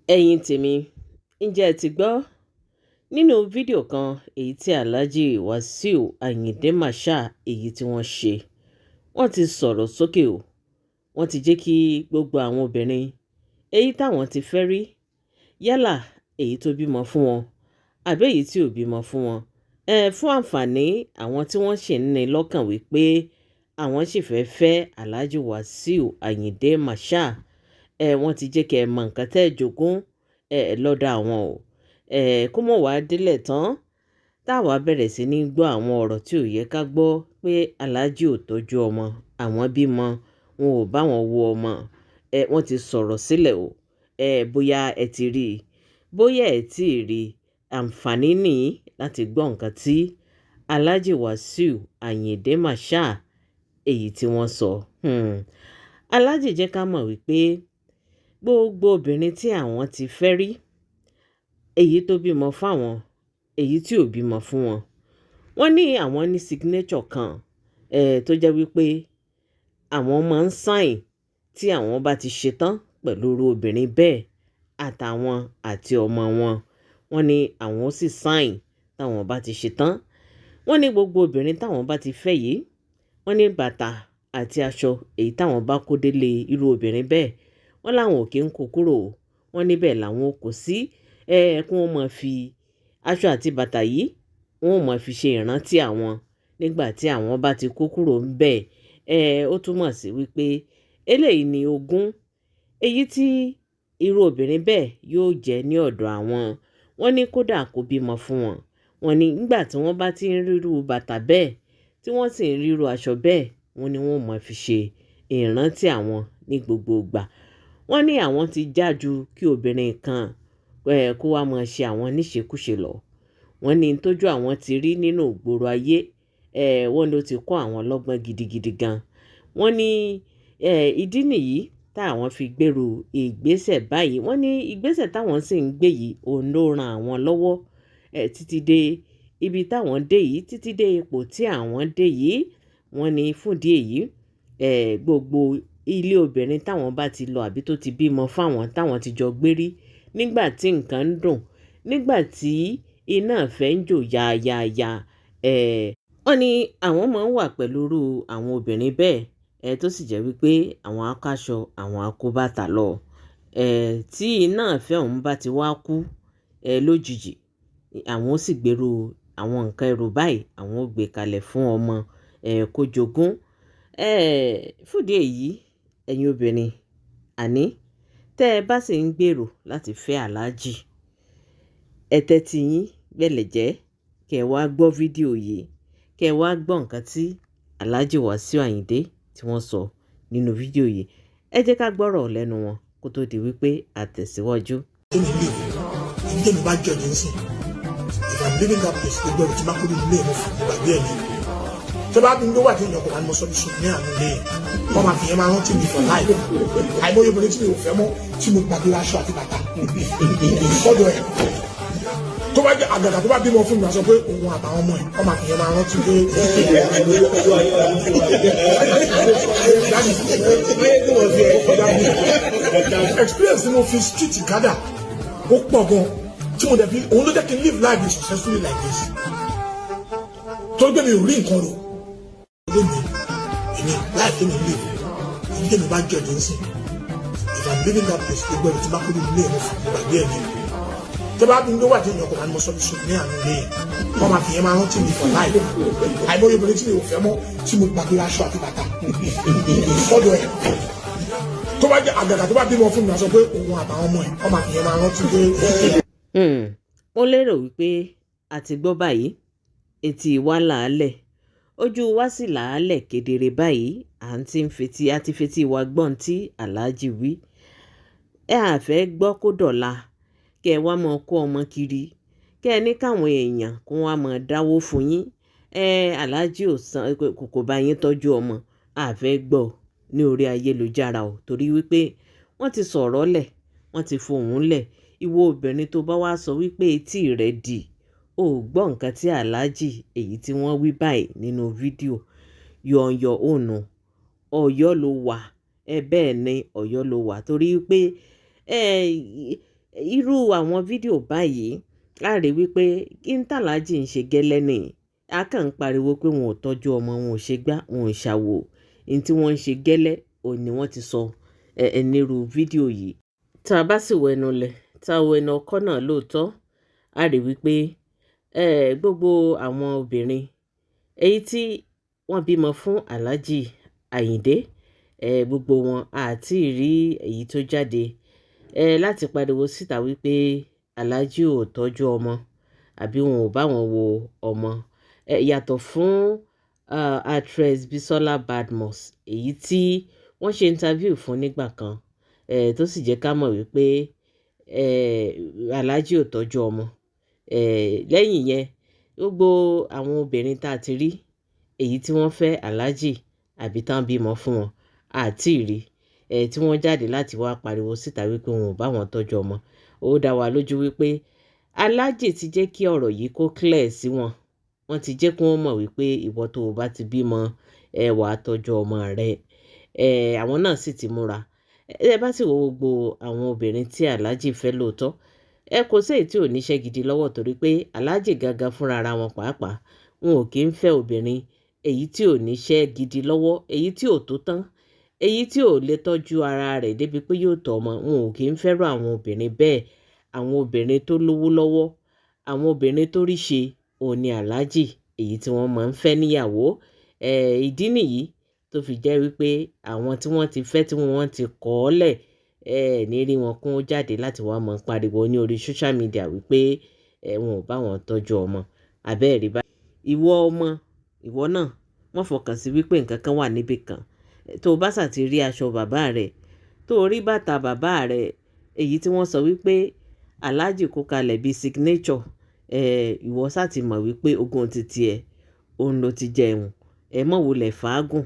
Ẹ̀yin tèmi, ǹjẹ́ ẹ ti gbọ́ nínú fídíò kan èyí tí Alhaji Wasiu Ayinde Marshal èyí tí wọ́n ṣe? Wọ́n ti sọ̀rọ̀ sókè o. Wọ́n ti jẹ́ kí gbogbo àwọn obìnrin èyí táwọn ti fẹ́ rí, yálà èyí tó bímọ fún wọn àbí èyí tí ò bímọ fún wọn, ẹ fún àǹfààní àwọn tí wọ́n sì ń ní lọ́kàn wípé àwọn sì fẹ́ fẹ́ Alhaji Wasiu Ayinde Marshal, ẹ wọ́n ti jẹ́ kí ẹ mọ nǹkan tẹ́ ẹ jogún ẹ lọ́dọ̀ àwọn o. Ẹ kó mọ̀ wá délẹ̀ tán táwa bẹ̀rẹ̀ sí ní gbọ́ àwọn ọ̀rọ̀ tí ò yẹ ká gbọ́ pé Alhaji ò tọ́jú ọmọ, àwọn bímọ wọn ò bá wọn wo ọmọ. Ẹ wọ́n ti sọ̀rọ̀ sílẹ̀ o. Ẹ bóyá ẹ ti rí i, bóyá ẹ tí ì rí i, àǹfààní nìyí láti gbọ́ nǹkan tí Alhaji Wasiu Ayinde Marshal èyí tí wọ́n sọ. Alhaji jẹ́ ká mọ̀ wípé gbogbo obìnrin tí àwọn ti fẹ́ rí, èyí tó bímọ fáwọn, èyí tí ò bímọ fún wọn, wọ́n ní àwọn ní signature kan tó jẹ́ wípé àwọn máa ń sign tí àwọn bá ti ṣetán pẹ̀lú irú obìnrin bẹ́ẹ̀ àtàwọn àti ọmọ wọn. Wọ́n ní àwọn ó sì sign táwọn bá ti ṣetán. Wọ́n ní gbogbo obìnrin táwọn bá ti fẹ́ yìí, wọ́n ní bàtà àti aṣọ èyí táwọn bá kó délé irú obìnrin bẹ́ẹ̀, wọ́n láwọn ò kí ń kó kúrò. Wọ́n níbẹ̀ làwọn ò kó sí, kí wọ́n máa fi aṣọ àti bàtà yìí, wọ́n ó máa fi ṣe ìrántí àwọn nígbà tí àwọn bá ti kó kúrò ńbẹ̀. Ó túmọ̀ sí wípé eléyìí ni ogún èyí tí irú obìnrin bẹ́ẹ̀ yóò jẹ́ ní ọ̀dọ̀ àwọn. Wọ́n ní kódà kó bímọ fún wọn, wọ́n ní nígbà tí wọ́n bá ti ń rírú bàtà bẹ́ẹ̀, tí wọ́n sì ń rírú aṣọ bẹ́ẹ̀, wọ́n ní wọ́n máa fi ṣe ìrántí àwọn ní gbogbo ìgbà. Wọ́n ní àwọn ti já ju kí obìnrin kan kó wá máa ṣe àwọn níṣekúṣe lọ. Wọ́n ní tójú àwọn ti rí nínú ìgboro ayé, wọ́n ló ti kọ́ àwọn lọ́gbọ́n gidigidi gan. Wọ́n ní ìdí nìyí táwọn fi gbèrú ìgbésẹ̀ báyìí. Wọ́n ní ìgbésẹ̀ táwọn sì ń gbé yìí, òun ló ran àwọn lọ́wọ́ títí dé ibi táwọn dé yìí, títí dé ipò tí àwọn dé yìí. Wọ́n ní fúndìí èyí, gbogbo ilé obìnrin táwọn bá ti lọ àbí tó ti bímọ fáwọn táwọn ti jọ gbé rí nígbà tí nǹkan ń dùn, nígbà tí iná ìfẹ́ ń jò yáyáyá, wọ́n ní àwọn máa ń wà pẹ̀lú irú àwọn obìnrin bẹ́ẹ̀, tó sì jẹ́ wípé àwọn á káṣọ, àwọn á kó bàtà lọ. Tí iná ìfẹ́ òun bá ti wá kú lójijì, àwọn ó sì gbèrú àwọn nǹkan ẹrù báyìí, àwọn ó gbé kalẹ̀ fún ọmọ kó jogún. Fúndìí èyí, ẹ̀yin obìnrin, àní tẹ́ ẹ bá sì ń gbèrò láti fẹ́ Alhaji, ẹ tẹ́tí yín bẹ̀lẹ̀jẹ́ kí ẹ wá gbọ́ fídíò yìí, kí ẹ wá gbọ́ nǹkan tí Alhaji Wasiu Ayinde tí wọ́n sọ nínú fídíò yìí. Ẹ jẹ́ ká gbọ́rọ̀ lẹ́nu wọn kó tó di wípé a tẹ̀síwájú. Tèmi lè ibi tèmi bá jọ ní sìn, if I'm leaving that place, gbogbo ẹrù tí bá kó nínú ilé mo gbàgbé ẹ̀ ní. Tó bá bí wà tí èèyàn kò bá ní mo sọ sùn ní àánú ilé yẹn, wọ́n máa fi yẹn máa rántí mi for life. Àìmọye obìnrin tí mi ò fẹ́ mọ́ tí mo gbàgbé aṣọ àti bàtà sọ́dọ̀ ẹ̀. Tó bá jẹ́ àgàgà tó bá bímọ fún mi, wọ́n sọ pé òun àtàwọn ọmọ ẹ̀, wọ́n máa fi yẹn máa rántí pé experience tí mo fi street gada ó pọ̀ gan tí mo dẹ̀ fi òun ló jẹ́ kí n live life successfully like this, torí pé mi ò rí nǹkan rò lónìí. Èmi life tèmi live, ibi tèmi bá jọ ní sìn, if I'm leaving that place, gbogbo ẹrù tí bá kó nínú ilé mo gbàgbé ẹ̀ ní. Tó bá bí wà tí èèyàn kò bá ní mo sọ sùn ní àánú ilé yẹn, wọ́n máa fi yẹn máa rántí mi for life. Àìmọye obìnrin tí mi ò fẹ́ mọ́ tí mo gbàgbé aṣọ àti bàtà sọ́dọ̀ ẹ̀. Tó bá jẹ́ àgàgà tó bá bímọ fún mi, wọ́n sọ pé òun àtàwọn ọmọ ẹ̀, wọ́n máa fi yẹn máa rántí pé. Mo lérò wípé a ti gbọ́ báyìí. Etí wa làálẹ̀, ojú wa sì làálẹ̀ kedere báyìí. À ń ti ń fetí, a ti fetí wa gbọ́n tí Alhaji wí. Ẹ à fẹ́ gbọ́ kó dọ̀la kí ẹ wá máa kó ọmọ kiri, kí ẹ ní káwọn èèyàn kó wá máa dáwó fún yín. Ẹ Alhaji ò san, kò bá yín tọ́jú ọmọ. A fẹ́ gbọ́ ní orí ayélujára o, torí wípé wọ́n ti sọ̀rọ̀ lẹ̀, wọ́n ti fohùn lẹ̀. Ìwọ obìnrin tó bá wá sọ wípé etí rẹ dì, ò gbọ́ nǹkan tí Alhaji èyí tí wọ́n wí báyìí nínú fídíò, yọ̀nyọ̀ ònà Ọ̀yọ́ ló wà. Ẹ bẹ́ẹ̀ ni, Ọ̀yọ́ ló wà, torí pé Irú àwọn fídíò báyìí a rí wípé íńtàlájì ń ṣe gẹ́lẹ́ ni. A kàn ń pariwo pé wọn ò tọ́jú ọmọ, wọn ò ṣe gbá, wọn ò ṣàwò. Ní tí wọ́n ń ṣe gẹ́lẹ́ òun ni wọ́n ti sọ ẹ nírú fídíò yìí. Tá a bá sì wẹnu lẹ̀, tá a wẹnu ọkọ́ náà lóòótọ́, a rí wípé gbogbo àwọn obìnrin èyí tí wọ́n bímọ fún Alhaji Ayinde, gbogbo wọn àti rí èyí tó jáde láti pariwo síta wípé Alhaji ò tọ́jú ọmọ àbí wọn ò bá wọn wo ọmọ. Yàtọ̀ fún actress Bisola Badmus, èyí tí wọ́n ṣe interview fún nígbà kan, tó sì jẹ́ ká mọ̀ wípé Alhaji ò tọ́jú ọmọ. Lẹ́yìn yẹn, gbogbo àwọn obìnrin tá a ti rí èyí tí wọ́n fẹ́ Alhaji àbí tán bímọ fún wọn, àti rí tí wọ́n jáde láti wá pariwo síta wípé wọn ò bá wọn tọ́jú ọmọ. Ó dá wa lójú wípé Alhaji ti jẹ́ kí ọ̀rọ̀ yìí kó clear sí wọn. Wọ́n ti jẹ́ kí wọ́n mọ̀ wípé ìwọ tó o bá ti bímọ, ẹ wàá tọ́jú ọmọ rẹ. Àwọn náà sì ti múra. Ẹ bá sì wo gbogbo àwọn obìnrin tí Alhaji fẹ́ lóòótọ́, ẹ kò sí èyí tí ò níṣẹ́ gidi lọ́wọ́, torí pé Alhaji gangan fúnra ara wọn pàápàá wọn ò kí ń fẹ́ obìnrin èyí tí ò níṣẹ́ gidi lọ́wọ́, èyí tí ò tó tán, èyí tí ò lè tọ́jú ara rẹ̀ débi pé yóò tọ́ ọmọ. Wọn ò kí ń fẹ́ràn àwọn obìnrin bẹ́ẹ̀. Àwọn obìnrin tó lówó lọ́wọ́, àwọn obìnrin tó rí ṣe, òun ni Alhaji èyí tí wọ́n máa ń fẹ́ níyàwó. Ìdí nìyí tó fi jẹ́ wípé àwọn tí wọ́n ti fẹ́ tí wọ́n ti kọ̀ ọ́ lẹ̀, ní rí wọn kún jáde láti wá máa pariwo ní orí social media wípé wọn ò bá wọn tọ́jú ọmọ. Àbẹ́ẹ̀rí bá ìwọ ọmọ, ìwọ náà wọ́n fọkàn sí wípé nǹkan kan wà níbì kan. Tó o bá ṣà ti rí aṣọ bàbá rẹ, tó o rí bàtà bàbá rẹ, èyí tí wọ́n sọ wípé Alhaji kó kalẹ̀ bíi signature, ìwọ ṣà ti mọ̀ wípé ogún titi ẹ, òun ló ti jẹun. Ẹ mọ̀ wulẹ̀ fàágùn,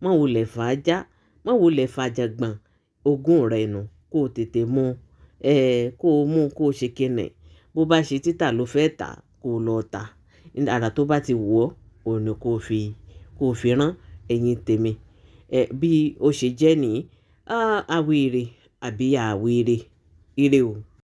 mọ̀ wulẹ̀ fàájà, mọ̀ wulẹ̀ fàjàgbọ̀n, ogún rẹ nù kó o tètè mú, kó o mú kó o ṣe kíni. Bó bá ṣe títà ló fẹ́ tà, kó o lọ tà. Àrà tó bá ti wù ọ́, òun ni kó o fi rán ẹ̀yin tèmi. Bí ó ṣe jẹ́ ní, àwèrè àbí àwèrè. Ire o.